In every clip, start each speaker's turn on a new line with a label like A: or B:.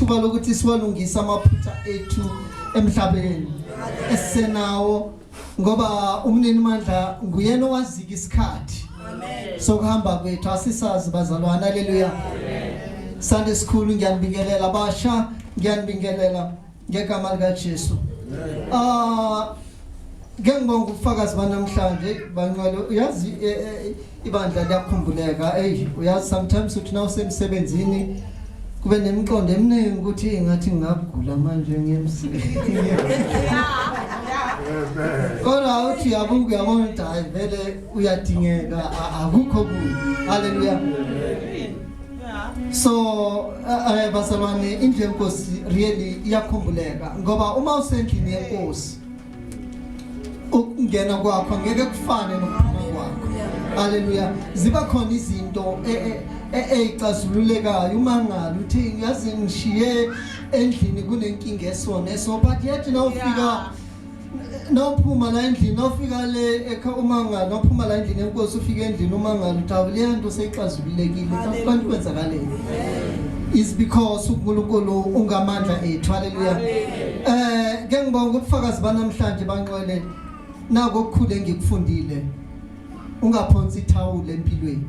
A: ithuba lokuthi siwalungise amaphutha ethu emhlabeni esisenawo ngoba umnini mandla nguyena owazika isikhathi sokuhamba kwethu asisazi bazalwane. Haleluya. Sande sikhulu, ngiyanibingelela basha, ngiyanibingelela ngegama lika Jesu. Ah, ngeke ngibonge ubufakazi banamhlanje bangcwele. Uyazi ibandla liyakhumbuleka. Hey, uyazi sometimes uthi na usemsebenzini kube nemiqondo eminingi ukuthi ngathi ngingagula manje ngiyemsebenzini, kodwa uthi uyabuka uyabona ukuthi hayi vele uyadingeka, akukho kubi. Haleluya. So bazalwane, indlu yenkosi really iyakhumbuleka ngoba uma usendlini yenkosi ukungena kwakho ngeke kufane nokuphuma kwakho. Haleluya. Ziba khona izinto eyicazululekayo umangala uthi yazi ngishiye endlini kunenkinga esona eso, but yet nawufika nawuphuma la endlini nawufika le ekha umangala nawuphuma la endlini enkosi ufika endlini umangala uthi awu leya nto seyixazululekile, kanti kwenzakaleni? Is because uNkulunkulu ungamandla ethu. Haleluya. Ke ngibonga ubufakazi banamhlanje bangcwele. Nako okukhulu engikufundile, ungaphonsi ithawula empilweni.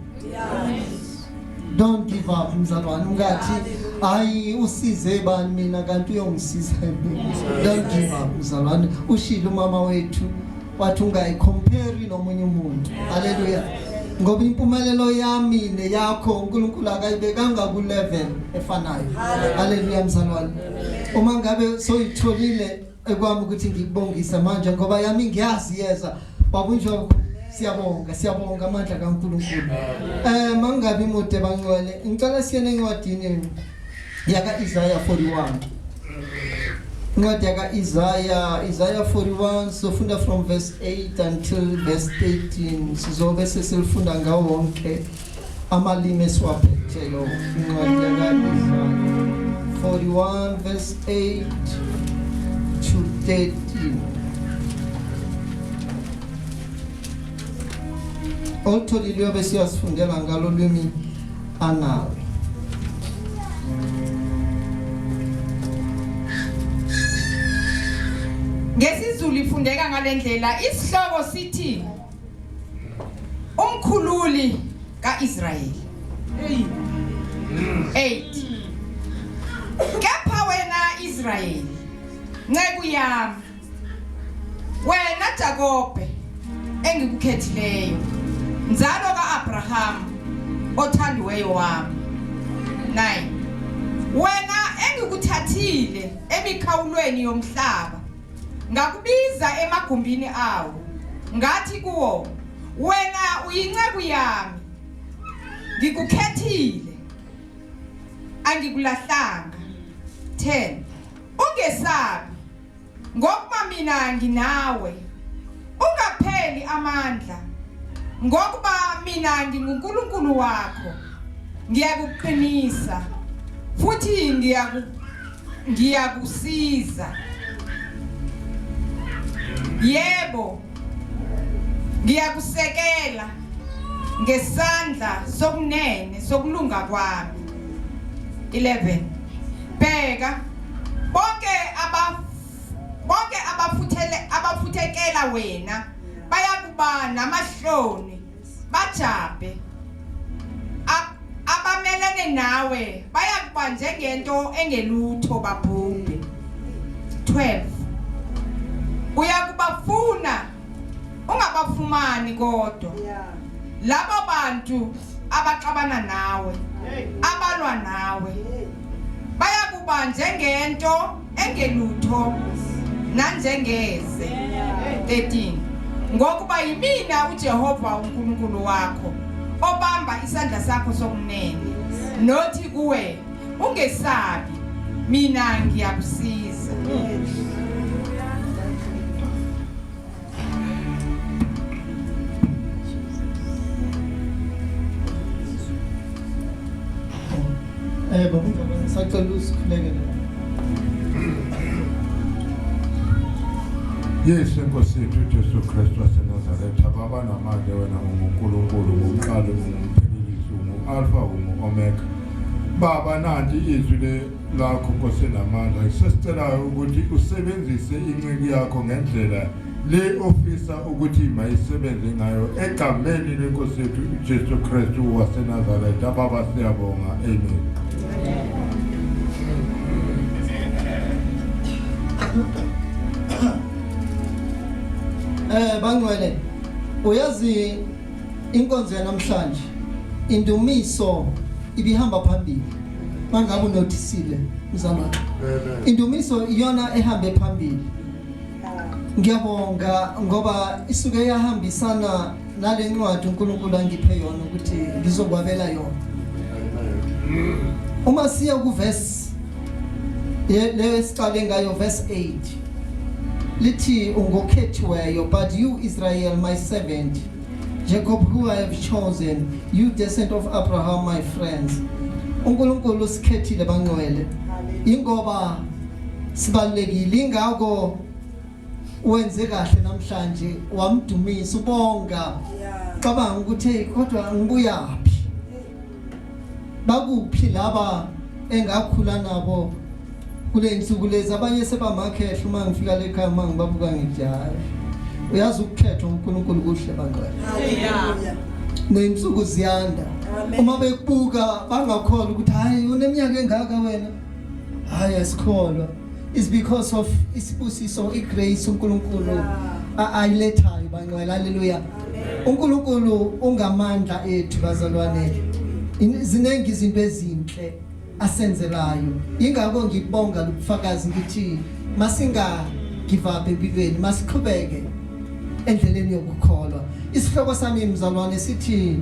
A: Don't give up mzalwane, ungathi hayi usize bani mina kanti uyongisiza mina. Don't give up mzalwane. Ushilo umama wethu wathi ungayicompare nomunye umuntu. Haleluya. Ngoba impumelelo yami neyakho uNkulunkulu akayibekanga ku level efanayo. Haleluya mzalwane. Uma ngabe soyitholile ekwami ukuthi ngikubongise manje ngoba yami ngiyazi yeza babunjwa. Siyabonga, siyabonga amandla kaNkulunkulu. Mangabi mude bangcwele, ngicela siyene encwadini yaka Isaiah 41, incwadi yaka Isaiah, Isaiah 41. Sofunda from verse 8 until verse 13. Sizobe sesilifunda ngawo wonke amalimi esiwaphetheyo. Incwadi yaka Isaiah 41 verse 8 to 13. Olutholile uyobe siyasifundela ngalo lwimi analo.
B: NgesiZulu ifundeka ngalendlela, isihloko sithi umkhululi kaIsrayeli. 8 Kepha wena Israyeli, nceku yami, wena Jakobe engikukhethileyo, nzalo kaAbraham othandiweyo wami. 9 Wena engikuthathile emikhawulweni yomhlaba, ngakubiza emagumbini awo, ngathi kuwo, wena uyinceku yami, ngikukhethile, angikulahlanga. 10 Ungesabi, ngokuba mina nginawe, ungapheli amandla, ngokuba mina nginguNkulunkulu wakho, ngiyakuqinisa futhi ngiyakusiza, yebo, ngiyakusekela ngesandla sokunene sokulunga kwami. 11 Bheka, bonke abafuthele abafuthekela wena bayakuba namahloni bajabhe. Abamelene nawe bayakuba njengento engelutho babhubhe. 12 Uyakubafuna ungabafumani, kodwa labo bantu abaxabana nawe, abalwa nawe, bayakuba njengento engelutho nanjengeze. 13 Ngokuba yimina uJehova uNkulunkulu wakho obamba isandla sakho sokunene nothi kuwe, ungesabi, mina ngiyakusiza.
A: Baba ngisacela usikhulekele.
C: Yesu Nkosi yethu Jesu Kristu waseNazaretha, Baba namandla, wena unguNkulunkulu, unguMqali, unguMphelelisi, ungu-Alfa, ungu-Omega. Baba, nanti izwi lakho Nkosi namandla. Sesicela ukuthi usebenzise inceku yakho ngendlela le ofisa ukuthi mayisebenze ngayo egameni lenkosi yethu uJesu Kristu waseNazaretha. Baba, siyabonga. Amen.
A: Bangcwele, uyazi inkonzo yanamhlanje indumiso ibihamba phambili. Mangabe unothisile mzalwane, indumiso iyona ehambe phambili. Ngiyabonga ngoba isuke yahambisana nale ncwadi uNkulunkulu angiphe yona ukuthi ngizokwabela yona. Uma siya ku verse lesiqale ngayo, verse 8 lithi, "Ungokhethiweyo, but you Israel, my servant, Jacob, who I have chosen, you descent of Abraham, my friends." uNkulunkulu usikhethile bangcwele, ingoba sibalekile. Ingakho wenze kahle namhlanje wamdumisa, ubonga, cabanga ukuthi, "Hey, kodwa ngibuyaphi? Bakuphi laba engakhula nabo kule insuku lezi?" Abanye sebamakhehla. Uma ngifika lekhaya, uma ngibabuka, ngithi, "Hayi, uyazi ukukhethwa uNkulunkulu kuhle, bangcwele." Ney'nsuku ziyanda. Uma bekubuka bangakholwa ukuthi, "Hayi, uneminyaka engaka wena?" Hayi, asikholwa. Is because of isibusiso, igrace uNkulunkulu ayilethayo, bangcwele. Haleluya! uNkulunkulu ungamandla ethu, bazalwane. Ziningi izinto ezinhle asenzelayo. Ingakho ngibonga lobufakazi, ngithi masinga give up empilweni, masiqhubeke endleleni yokukholwa. Isihloko sami, mzalwane, sithi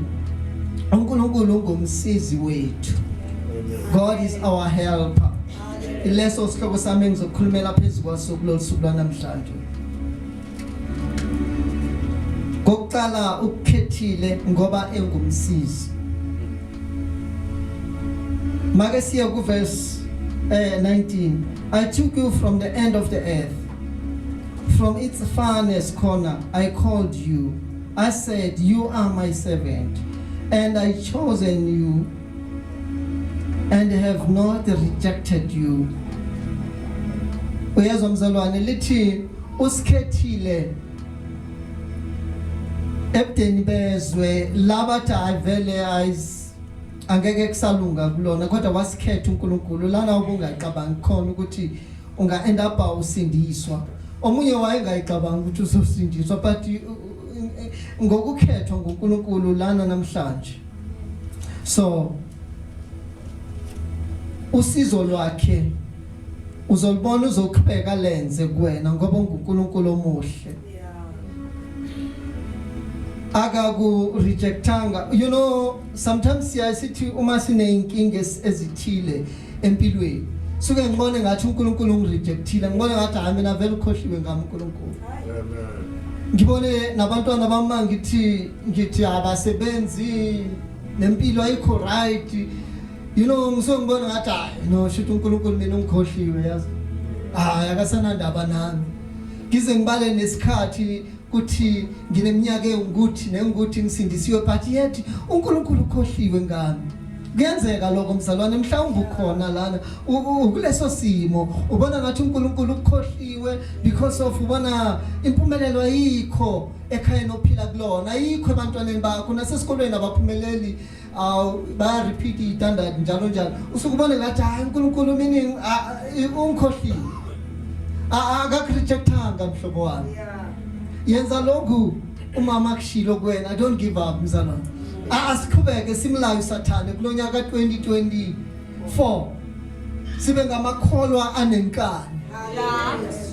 A: uNkulunkulu ungumsizi wethu. God is our helper. Ileso sihloko sami engizokhulumela phezulu kwaso kulolu suku lwanamhlanje. Kokuqala, ukukhethile ngoba engumsizi. Make siye ku verse 19. "I took you from the end of the earth. From its farthest corner I called you. I said, 'You are my servant,' and I chosen you and have not rejected you." Uyezwa mzalwane, lithi usikhethile ebudeni bezwe labathi ayivele ayis angeke kusalunga kulona, kodwa wasikhetha uNkulunkulu lana ubungacabangi khona ukuthi unga end up usindiswa. Omunye wayengayicabanga ukuthi uzosindiswa, but ngokukhethwa nguNkulunkulu lana namhlanje. So usizo lwakhe uzolibona, uzoqhubeka lenze kuwena ngoba unguNkulunkulu omuhle. Akaku rejectanga. Sometimes siyasithi uma sineyinkinga ezithile empilweni, suke ngibone ngathi uNkulunkulu ungirejectile, ngibone ngathi, hayi, mina vele ukhohliwe ngami uNkulunkulu. Ngibone nabantwana bami, ngithi abasebenzi, nempilo ayikho right. Ngisuke ngibona ngathi, hayi no, shit, uNkulunkulu mina ungikhohliwe, yazi, hayi, akasanandaba nami. Ngize ngibale nesikhathi kuthi ngineminyaka engukuthi nengukuthi ngisindisiwe, but yet uNkulunkulu ukhohliwe ngami. Kuyenzeka lokho, mzalwane. Mhlawumbe ukhona lana ukuleso simo, ubona ngathi uNkulunkulu ukukhohliwe because of ubona impumelelo ayikho ekhayeni ophila kulona, ayikho ebantwaneni bakho, nasesikolweni abaphumeleli, aw, baya repeat i-standard njalo njalo. Usuke ubone ngathi, hayi, uNkulunkulu meaning ungikhohliwe. Akakurejectanga, mhlobo wami. Yenza lokhu umama akushilo kuwena. Don't give up, mzalwane. Asiqhubeke simlayo uSathane kulonyaka 2024, sibe ngamakholwa anenkani.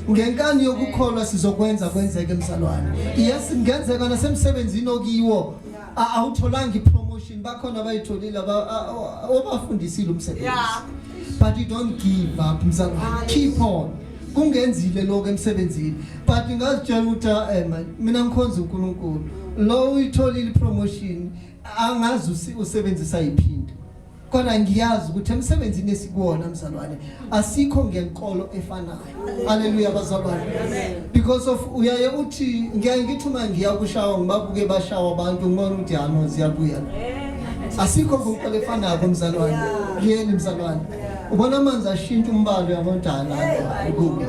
A: Ngenkani yokukholwa sizokwenza kwenzeke, mzalwane. Yes, kungenzeka nasemsebenzini okiwo awutholanga ipromotion. Bakhona abayitholile, obafundisile umsebenzi. But you don't give up, mzalwane, keep on. Kungenzile lokho emsebenzini, but ngazitshela ukuthi, man, mina ngikhonza uNkulunkulu. Lo uyitholile ipromotion, angazi usebenzisa yiphi, kodwa ngiyazi ukuthi emsebenzini esikuwona, mzalwane, asikho ngenkolo efanayo. Haleluya, bazalwane. Because of uyaye uthi, ngiyaye ngithi uma ngiya kushawa, ngibabuke bashawa abantu, ngibona ukuthi, ha no, ziyabuya. Asikho kunkolo efanayo mzalwane. Really mzalwane. Ubona amanzi ashintsha umbalo yabodala kubi.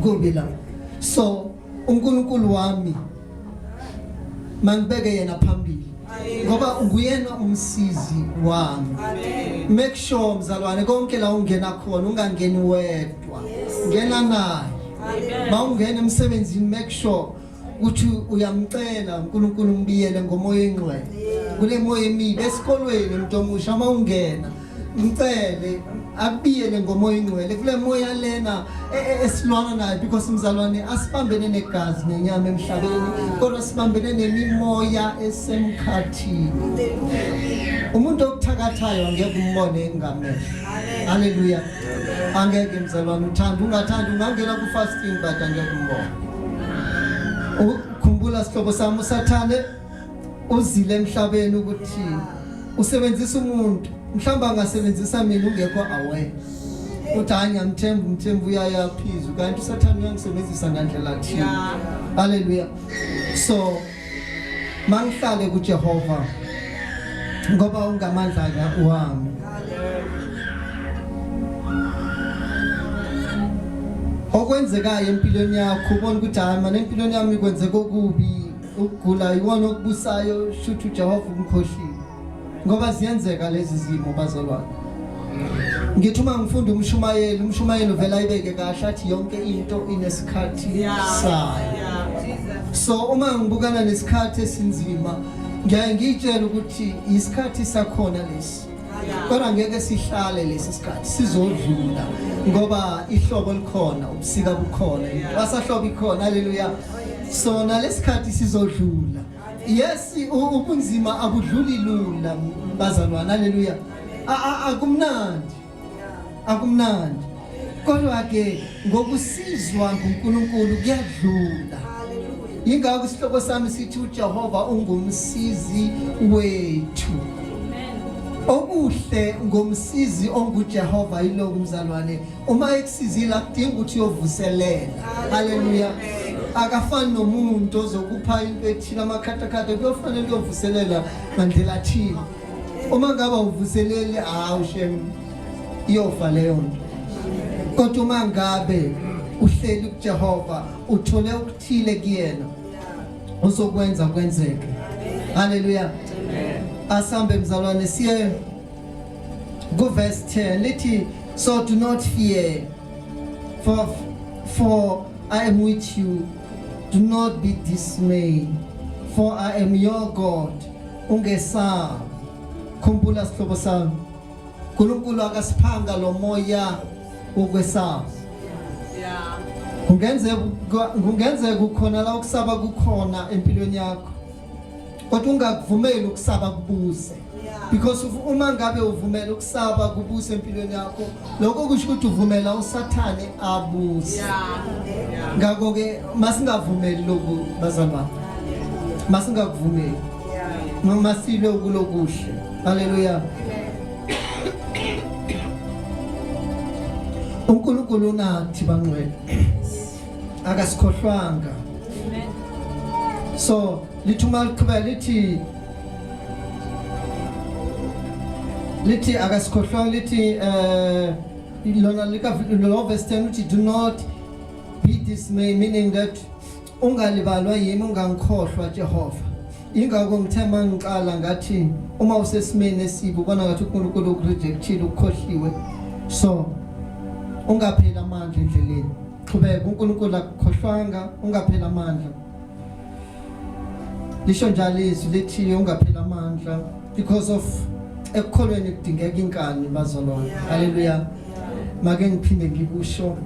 A: Kubi la. So uNkulunkulu wami mangibeke yena phambili ngoba nguyena umsizi wami. Make sure mzalwane konke la ungena khona ungangeni wedwa. Ngena naye. Mawungena emsebenzini make sure ukuthi uyamcela uNkulunkulu umbiyele ngomoya engcwele. Kule moya emibi esikolweni umuntu omusha mawungena ngicele akubiyele ngomoya ingcwele kule moya lena e, e, esilwana nayo because mzalwane asibambene negazi nenyama emhlabeni kodwa sibambene nemimoya esemkhathini. Umuntu okuthakathayo angeke umbone ngamehlo. Haleluya. Angeke mzalwane uthanda ungathanda ungangena ku fasting but angeke umbone. Ukhumbula sihlobo sami uSathane uzile emhlabeni ukuthi usebenzisa umuntu mhlawumbe angasebenzisa mina ungekho aware uthi hayi ngiyamthemba umthemba uyaya phizwe kanti usathane uyangisebenzisa ngandlela thile. Haleluya. So mangihlale kuJehova ngoba ungamandla wami. Okwenzekayo empilweni yakho ubona ukuthi hayi mana empilweni yami kwenzeka okubi ukugula iwona okubusayo shuthi uJehova umkhohlile ngoba ziyenzeka lezi zimo bazalwane. Ngithi uma ngifunda umshumayeli umshumayeli uvela ayibeke kahle athi yonke into inesikhathi sayo. So uma ngibukana nesikhathi esinzima ngiyaye ngiyitshela ukuthi isikhathi sakhona lesi kodwa ngeke sihlale lesi sikhathi sizodlula ngoba ihlobo likhona ubusika bukhona intwasahlobo ikhona. Haleluya. Sona lesikhathi sizodlula. Yes, ubunzima abudluli lula bazalwane. Haleluya. Akumnandi, akumnandi kodwa ke ngokusizwa nguNkulunkulu kuyadlula. Ingakho isihloko sami sithi uJehova ungumsizi wethu. Okuhle ngomsizi onguJehova yiloku mzalwane, uma ekusizile akudingi ukuthi uyovuselela. Haleluya. Akafani nomuntu ozokupha into ethile amakhathakhatha kuyofanele uyovuselela ngandlela thile. Uma ngabe awuvuseleli hawu shem iyofa leyo nto. Kodwa uma ngabe uhleli kuJehova uthole okuthile kuyena uzokwenza kwenzeke. Haleluya. Asambe mzalwane siye ku verse 10 lithi so do not fear for I am with you, do not be dismayed for I am your God. Ungesabi. Khumbula sihlobo sami, uNkulunkulu akasiphanga lo moya wokwesaba. Kungenzeka kukhona la ukusaba kukhona empilweni yakho kodwa ungakuvumeli ukusaba kubuse because uma ngabe uvumela ukusaba kubuse empilweni yakho lokho kusho ukuthi uvumela uSathane abuse. Ngakho ke masingavumeli lokhu bazalwane, masingakuvumeli noma silwe kulokuhle. Haleluya. uNkulunkulu unathi bangcwele, akasikhohlwanga. So lithi uma liqhubeka lithi akasikhohlwanga lithi lona lika lo verse 10 uthi do not be dismayed, meaning that ungalibalwa yimi, ungangikhohlwa Jehova. Ingakho ngithe mangiqala ngathi uma usesimeni esibi ubona ngathi uNkulunkulu ukurejectile ukukhohliwe, so ungapheli amandla endleleni, qhubeka, uNkulunkulu akukhohlwanga, ungapheli amandla. Lisho njalo izwi lithi ungapheli amandla because of ekukholweni kudingeka inkani bazalwane. Haleluya. Make ngiphinde ngikusho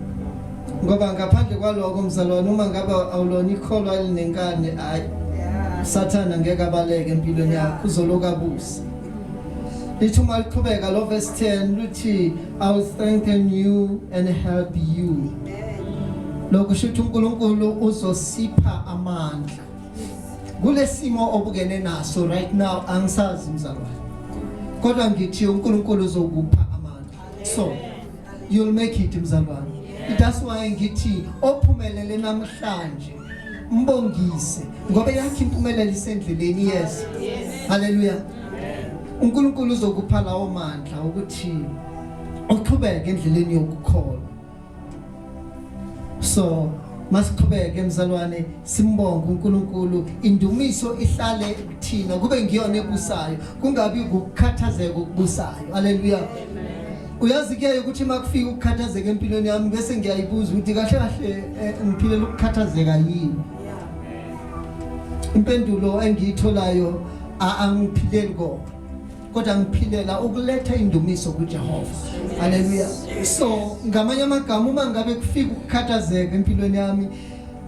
A: ngoba ngaphandle kwaloko mzalwane uma ngabe awulona ikholwa elinenkani hayi Sathana ngeke abaleke empilweni yakho uzoloku abuse. Lithi uma liqhubeka lo verse 10 luthi I will strengthen you and help you. Lokhu kusho ukuthi uNkulunkulu uzosipha amandla kulesimo obukene naso right now. Angisazi mzalwane kodwa ngithi uNkulunkulu uzokupha amandla, so you'll make it mzalwane. That's why ngithi ophumelele namhlanje mbongise ngoba yakhe impumelelo isendleleni. Yes, haleluya. uNkulunkulu uzokupha lawo mandla ukuthi uqhubeke endleleni yokukholwa. So masiqhubeke mzalwane, simbonge uNkulunkulu, indumiso ihlale kuthina, kube ngiyona ebusayo, kungabi ukukhathazeka okubusayo. Haleluya. Uyazi ke ukuthi makufika ukukhathazeka empilweni yami bese ngiyayibuza ukuthi kahle kahle ngiphilela ukukhathazeka yini? Impendulo engiyitholayo, angiphileli kona, kodwa ngiphilela ukuletha indumiso kuJehova. Haleluya. So ngamanye amagama, uma ngabe kufika ukukhathazeka empilweni yami,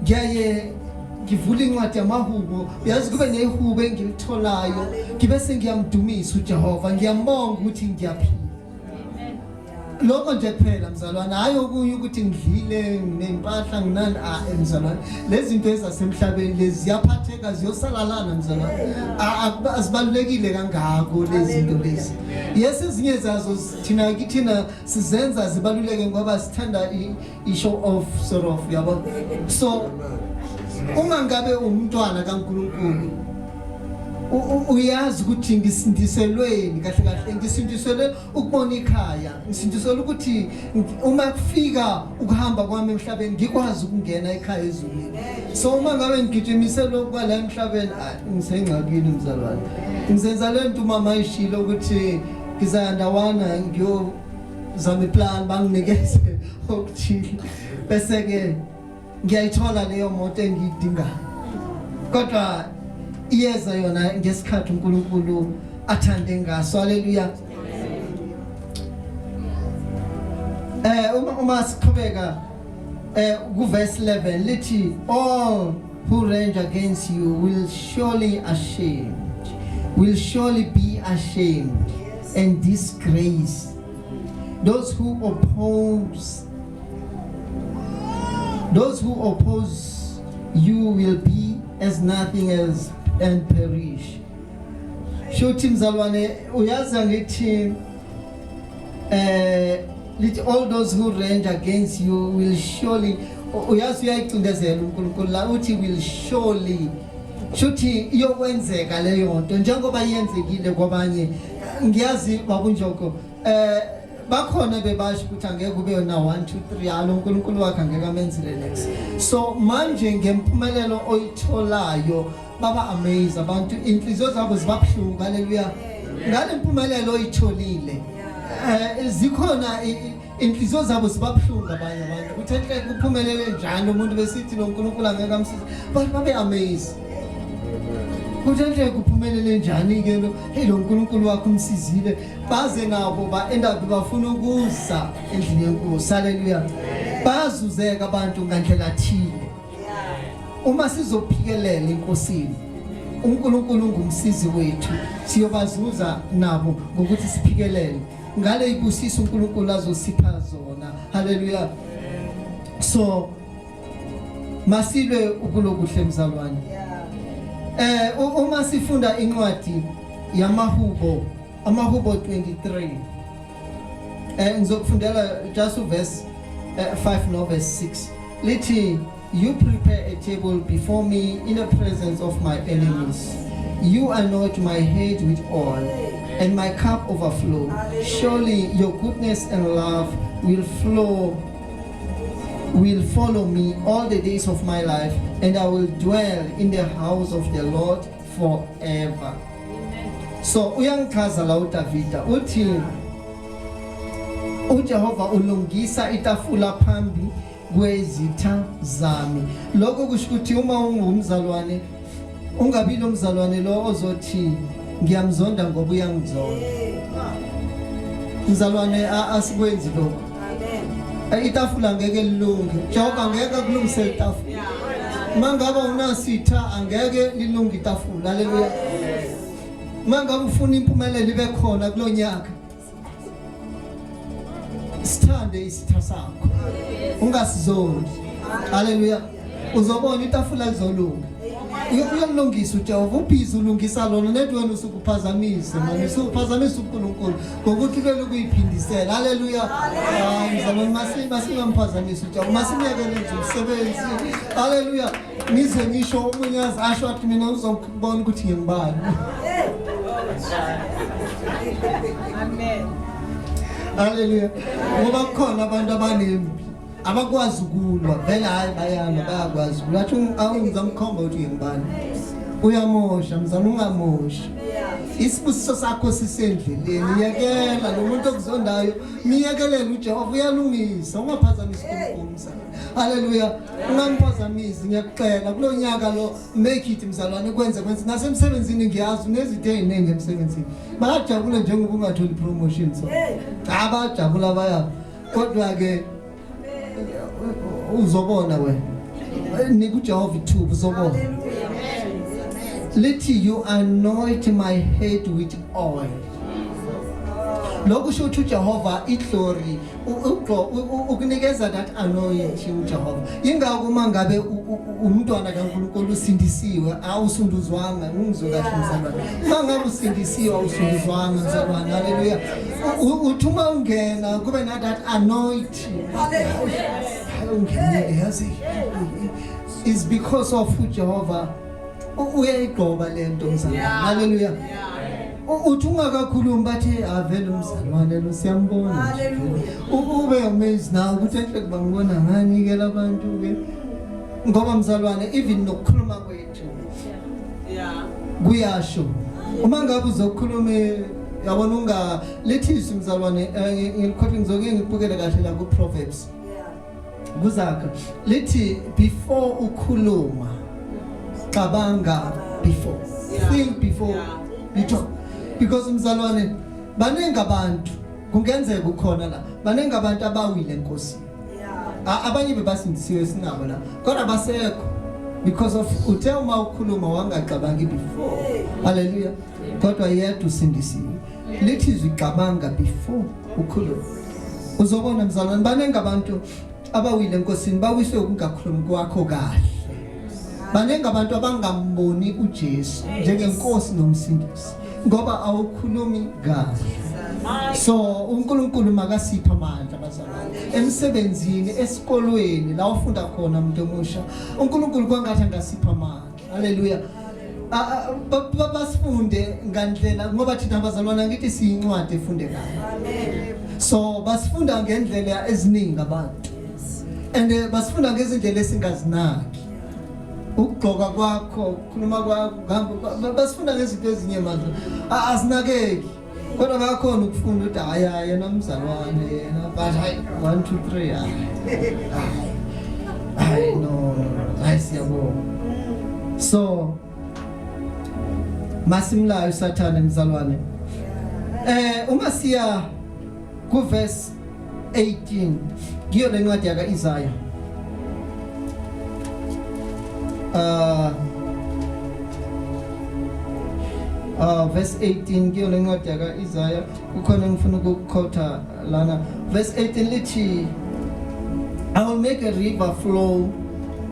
A: ngiyaye ngivula incwadi yamahubo, uyazi, kube nehubo engilitholayo, ngibe sengiyamdumisa uJehova, ngiyambonga ukuthi ngiyaphila. Lokho nje kuphela mzalwane, hayi okunye ukuthi ngidlile, nginempahla, nginani. Ah, mzalwane, lezi zinto ezasemhlabeni lezi ziyaphatheka, ziyosala lana mzalwane. Azibalulekile kangako lezi zinto lezi. Yes, ezinye zazo thina kithina sizenza zibaluleke ngoba sithanda i-show off sort of, yabo. So uma ngabe umntwana kaNkulunkulu, uyazi ukuthi ngisindiselweni kahle kahle, ngisindiselwe ukubona ikhaya, ngisindiselwe ukuthi uma kufika ukuhamba kwami emhlabeni ngikwazi ukungena ekhaya ezulwini. So uma ngabe ngigijimise lokhu kwala emhlabeni, ngisengxakini mzalwane. Ngizenza le nto umama ayishilo ukuthi ngizaya ndawana ngiyozama iplan, banginikeze okuthile, bese ke ngiyayithola leyo moto engiyidingayo, kodwa iyeza yona ngesikhathi uNkulunkulu athande ngaso. Haleluya. Uma siqhubeka ku verse 11, lithi, "All who rage against you will surely be ashamed and disgraced. Those who oppose you will be as nothing else and perish." Shuthi mzalwane, uyazi ngithi lithi, "All those who rage against you will surely," uyazi uyayicindezela uNkulunkulu la, uthi "will surely", shuthi iyokwenzeka leyo nto njengoba yenzekile kwabanye. Ngiyazi babunjoko bakhona bebasho ukuthi angeke kube na 1 2 3, alo uNkulunkulu wakhe angeke amenzele next. So manje ngempumelelo oyitholayo baba amaze abantu, inhliziyo zabo zibabuhlungu. Haleluya. Ngale mpumelelo oyitholile, zikhona inhliziyo zabo zibabuhlungu abanye abantu ukuthi enhle kuphumelele njani umuntu, besithi lo uNkulunkulu angeke amsize, but babe amaze kuthi enhle kuphumelele njani ke lo, hey, lo uNkulunkulu wakho umsizile, baze nabo ba end up bafuna ukuza endlini yeNkosi. Haleluya. Bayazuzeka abantu ngandlela thile uma sizophikelela eNkosini. uNkulunkulu ungumsizi wethu, siyobazuza nabo ngokuthi siphikelele ngale ibusisa uNkulunkulu azosipha zona. Haleluya. So masilwe ukulokuhle mzalwane. Uma sifunda incwadi yamahubo, amahubo 23, ngizokufundela just uverse 5 no verse 6, lithi, "You prepare a table before me in the presence of my enemies. You anoint my head with oil and my cup overflow. Surely your goodness and love will follow me all the days of my life, and I will dwell in the house of the Lord forever." So uyangichaza la uDavida, uthi uJehova ulungisa itafula phambi kwezitha zami. Lokho kusho ukuthi uma ungumzalwane, ungabi lo mzalwane lo ozothi ngiyamzonda ngoba uyangizonda. Mzalwane, asikwenzi lokho. Itafula ngeke lilunge, Jehova ngeke akulungisele itafula mangabe unasitha, angeke lilunge itafula. Haleluya. Mangabe ufuna impumelelo ibe khona kulonyaka, sithande isitha sakho, ungasizondi. Haleluya. Uzobona itafula lizolunga, uyolungisa uJehova. Ubhizi ulungisa lona nethi wena usukuphazamise manje, usukuphazamisa uNkulunkulu ngokuthi ulele ukuyiphindisela. Haleluya. Hayi mzalwane, masingamphazamisi uJehova, masimyekele nje umsebenzi. Haleluya. Ngize ngisho omunye aze asho athi mina uzokubona ukuthi ngingubani.
B: Amen.
A: Haleluya. Ngoba kukhona abantu abanempi abakwazi ukulwa vele, hayi bayalwa, bayakwazi ukulwa. Athi awungizamkhomba ukuthi ngingubani. Uyamosha mzana, ungamoshi. Isibusiso sakho sisendleleni. Yekela lo muntu okuzondayo, miyekelele uJehova uyalungisa, ungaphazamisi uNkulunkulu mzalwane. Haleluya. Ungamphazamisi, ngiyakucela kulo nyaka lo, make it mzalwane, kwenze kwenze nasemsebenzini. Ngiyazi unezinto eziningi emsebenzini, bayajabula njengoba ungatholi promotion, so cha, bayajabula baya, kodwa ke uzobona wena, nika uJehova ithuba, uzobona. Lithi, "You anoint my head with oil." Lokhu kusho ukuthi uJehova iglory ukunikeza that anointing uJehova. Ingakho uma ngabe umntwana kaNkulunkulu usindisiwe, awusunduzwanga. Ungizwe kahle mzalwane, uma ngabe usindisiwe awusunduzwanga mzalwane. Haleluya. Uthi uma ungena kube na that anointing. Ungenile, yazi, is because of uJehova uyayigqoba lento mzalwane. Haleluya. Uthi ungakakhulumi bathi avele umzalwane lo, siyambona nje vele. Ube amazed now ukuthi enhle bangibona ngani ke labantu ke, ngoba mzalwane, even nokukhuluma kwethu kuyasho. Uma ngabe uzokhuluma, yabona, unga lithi izwi mzalwane, ngilikhohle, ngizoke ngibukele kahle la ku Proverbs, kuzakha, lithi before ukhuluma cabanga, before think before you talk, because mzalwane, baningi abantu, kungenzeka ukhona la, baningi abantu abawile enkosini. Abanye bebasindisiwe sinabo la, kodwa basekho because of uthe uma ukhuluma wangacabangi before. Haleluya. Kodwa yedwa usindisiwe. Lithi izwi cabanga before ukhuluma, uzobona mzalwane. Baningi abantu abawile enkosini, bawiswe ukungakhulumi kwakho kahle. Baningi abantu abangamboni uJesu njengenkosi nomsindisi ngoba awukhulumi kahle. So uNkulunkulu makasipha amandla bazalwane, emsebenzini, esikolweni la ufunda khona, umuntu omusha, uNkulunkulu kwangathi angasipha amandla. Haleluya. Basifunde ngandlela, ngoba thina abazalwana ngithi siyincwadi efundekayo. So basifunda ngendlela eziningi abantu, and basifunda ngezindlela esingazinaki, ukugqoka kwakho, ukukhuluma kwakho, ukuhamba, basifunda ngezinto ezinye manje azinakeki, kodwa bayakhona ukufunda ukuthi hayi, hayi, yena mzalwane yena, but hayi, 1 2 3, hayi hayi, no no, hayi, siyabonga. So masimlayo uSathane mzalwane. Uma siya ku verse 18 kiyo lencwadi yaka Isaiah, verse 18 kiyo lencwadi yaka Isaiah, kukhona ngifuna ukuquota lana. Verse 18 lithi, "I will make a river flow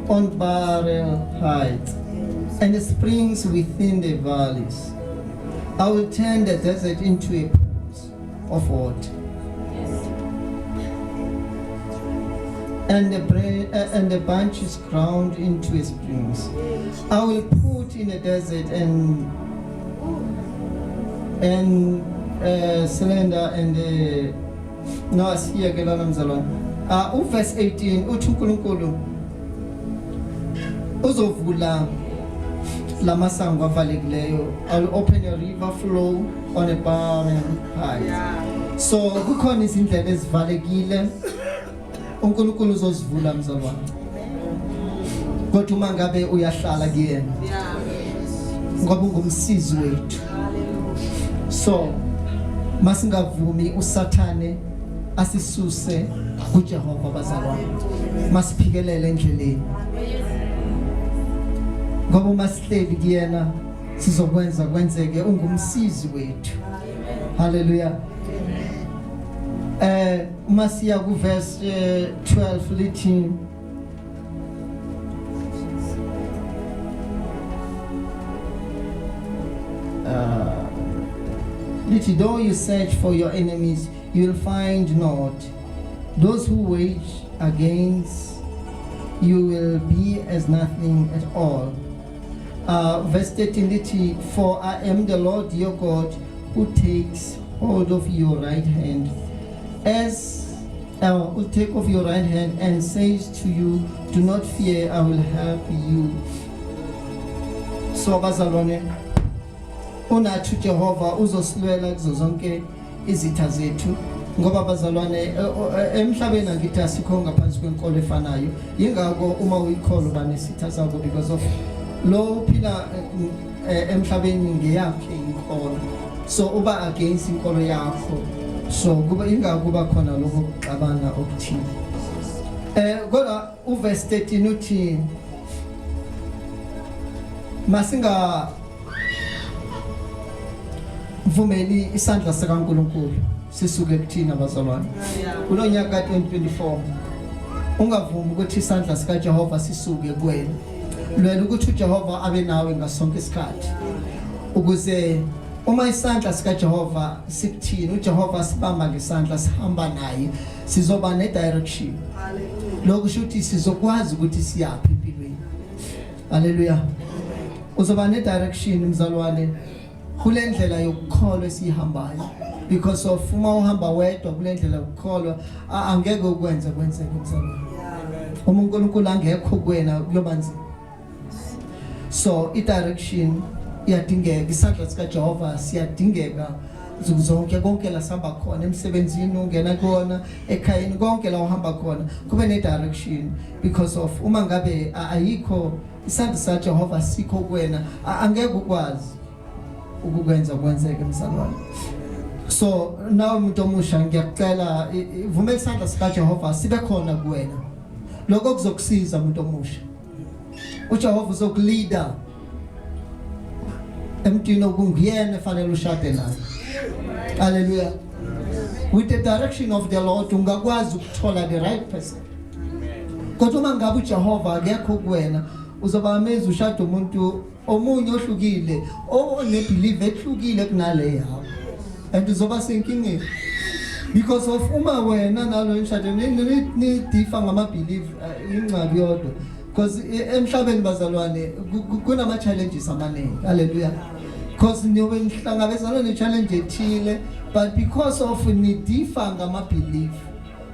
A: on barren heights and the springs within the valleys. I will turn the desert into a pools of water and the branches ground into springs. I will put in the desert and cylinder and the no." Asiyeke lana mzalwane. Uverse 18 uthi uNkulunkulu uzovula lamasango avalekileyo. "I will open a river flow on a barren height." So kukhona izindlela ezivalekile, uNkulunkulu uzozivula mzalwane, kodwa uma ngabe uyahlala kuyena, ngoba ungumsizi wethu. So masingavumi uSathane asisuse kuJehova bazalwane, masiphikelele endleleni, ngoba uma sihleli kuyena sizokwenza kwenzeke. Ungumsizi wethu. Haleluya. Uma siya ku verse 12 lithi, lithi, "Though you search for your enemies, you will find not. Those who wage against you will be as nothing at all. Verse 13 lithi, "For I am the Lord your God who takes hold of your right hand as will take off your right hand and says to you, do not fear, I will help you." So bazalwane, unathi uJehova uzosilwela kuzo zonke izitha zethu, ngoba bazalwane, emhlabeni angithi asikho ngaphansi kwenkolo efanayo. Yingakho uma uyikholo banesitha sakho, because of lo uphila emhlabeni ngeyakhe inkolo, so uba against inkolo yakho. So kuba ingakho kuba khona lokho kuxabana okuthile. Kodwa uverse 13 uthi masinga vumeli isandla sikaNkulunkulu sisuke kuthina, bazalwane. Kulonyaka ka-2024 ungavumi ukuthi isandla sikaJehova sisuke kuwena. Lwela ukuthi uJehova abe nawe ngasonke isikhathi, ukuze uma isandla sikaJehova sikuthini, uJehova sibamba ngesandla, sihamba naye, sizoba ne-direction. Lokhu kusho ukuthi sizokwazi ukuthi siyaphi empilweni. Haleluya! Uzoba ne-direction, mzalwane, kule ndlela yokukholwa esiyihambayo, because of uma uhamba wedwa kule ndlela yokukholwa, angeke ukwenze kwenzeke, mzalwane. Uma uNkulunkulu angekho kuwena, kuyoba nzima. So i-direction iyadingeka, isandla sikaJehova siyadingeka nsuku zonke, konke la sihamba khona, emsebenzini ungena kuwona, ekhayeni, konke la uhamba khona, kube ne-direction, because of uma ngabe ayikho isandla sikaJehova sikho kuwena, angeke ukwazi ukukwenza kwenzeke, mzalwane. So nawe umuntu omusha, ngiyakucela, vumela isandla sikaJehova sibe khona kuwena. Lokho kuzokusiza, umuntu omusha. UJehova uzokuleada emntwini okunguyena efanele ushade naye. Haleluya! With the direction of the Lord ungakwazi ukuthola the right person, kodwa uma ngabe uJehova akekho kuwena, uzoba amazed ushada umuntu omunye ohlukile, onebelief ehlukile kunale yakho, and uzoba senkingeni, because of uma wena nalo emshado nidiffer ngama-belief, ingxaki yodwa, because emhlabeni, bazalwane, kunama-challenges amaningi. Haleluya! Because niyobe nihlangabezana ne-challenge ethile, but because of nidiffer ngama-belief,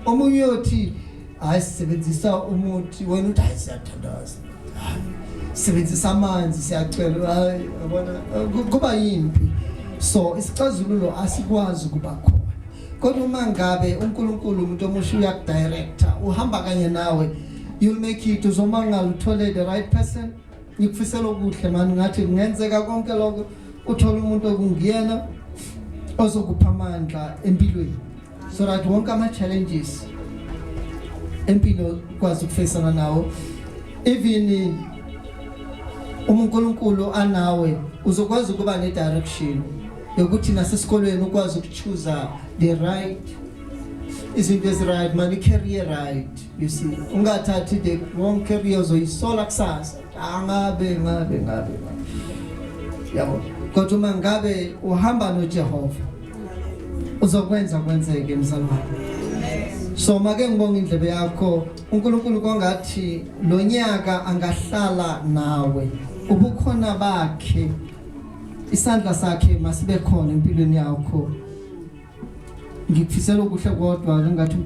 A: omunye uyothi, "Hayi, sisebenzisa umuthi," wena uthi, "Hayi, siyathandaza, hayi, sisebenzisa amanzi, siyacela." Hayi, yabona, kuba yimpi. So isixazululo asikwazi ukuba khona. Kodwa uma ngabe uNkulunkulu, umuntu omusha, uyakudirector, uhamba kanye nawe, you'll make it. Uzomangala uthole the right person. Ngikufisela okuhle mani, ngathi kungenzeka konke lokho, uthole umuntu okungiyena ozokupha amandla empilweni, so that wonke ama challenges empilo ukwazi ukufacana nawo. Even uma uNkulunkulu anawe, uzokwazi ukuba ne direction yokuthi nasesikolweni ukwazi ukuchoose the right izinto ezi right man, i-career right. You see, ungathathi the wrong career, uzoyisola kusasa, angabe ngabe ngabe yabo. Kodwa uma ngabe uhamba noJehova, uzokwenza kwenzeke, mzalwane. So make ngibonga indlebe yakho. uNkulunkulu kwangathi lo nyaka angahlala nawe, ubukhona bakhe, isandla sakhe masibe khona empilweni yakho. Ngikufisela okuhle kodwa, ngathi